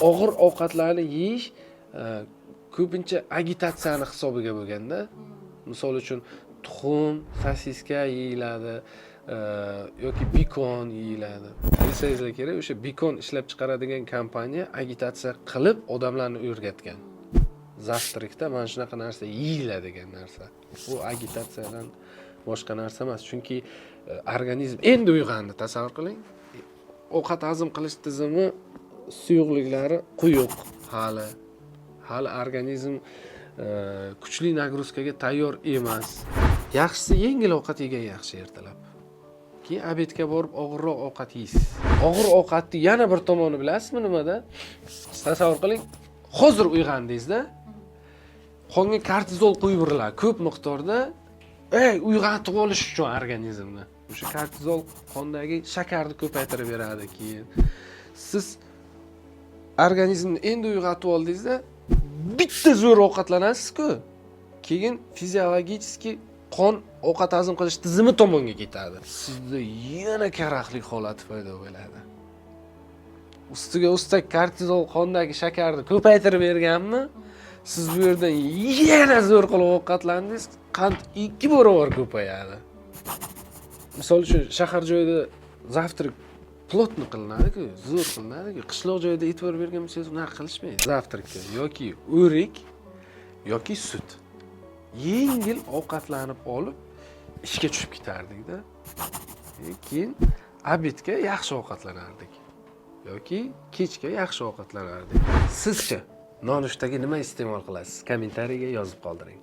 Og'ir ovqatlarni yeyish ko'pincha agitatsiyani hisobiga bo'lganda, misol uchun, tuxum, sosiska yeyiladi yoki bekon yeyiladi. Bilsangizlar kerak, o'sha bekon ishlab chiqaradigan kompaniya agitatsiya qilib odamlarni o'rgatgan, завтрак da mana shunaqa narsa yeyiladi degan narsa. Bu agitatsiyadan boshqa narsa emas, chunki organizm endi uyg'ondi, tasavvur qiling, ovqat hazm qilish tizimi suyuqliklari quyuq, hali organizm kuchli нагрузка ga tayyor emas. Yaxshisi, yengil ovqat yegan yaxshi ertalab, keyin обед ga borib og'irroq ovqat yeysiz. Og'ir ovqatni yana bir tomoni bilasizmi nimada? Tasavvur qiling, hozir uyg'ondingizda, qonga kortizol quyib ko'p miqdorda, ey, uyg'otib olish uchun organizmni. O'sha kortizol qondagi shakarni ko'paytirib beradi. Keyin siz organizmni endi uyg'otib oldingizda, bitta zo'r ovqatlanasizku, keyin физиологически qon ovqat hazm qilish tizimi tomonga ketadi, sizda yana karaxtlik holati paydo bo'ladi. Ustiga ustak kortizol qondagi shakarni ko'paytirib berganmi, siz bu yerdan yana zo'r qilib ovqatlandingiz, qand ikki barobar ko'payadi. Misol uchun, shahar joyida завтрак плотно qilinadiku, zo'r qilinadiku. Qishloq joyda, e'tibor bergan bo'lsangiz, unaqa qilishmaydi. Завтрак ka yoki o'rik yoki sut, yengil ovqatlanib olib ishga tushib ketardikda. Keyin обед ga yaxshi ovqatlanardik yoki kechga yaxshi ovqatlanardik. Sizchi, nonushtaga nima iste'mol qilasiz? Kommentariyga yozib qoldiring.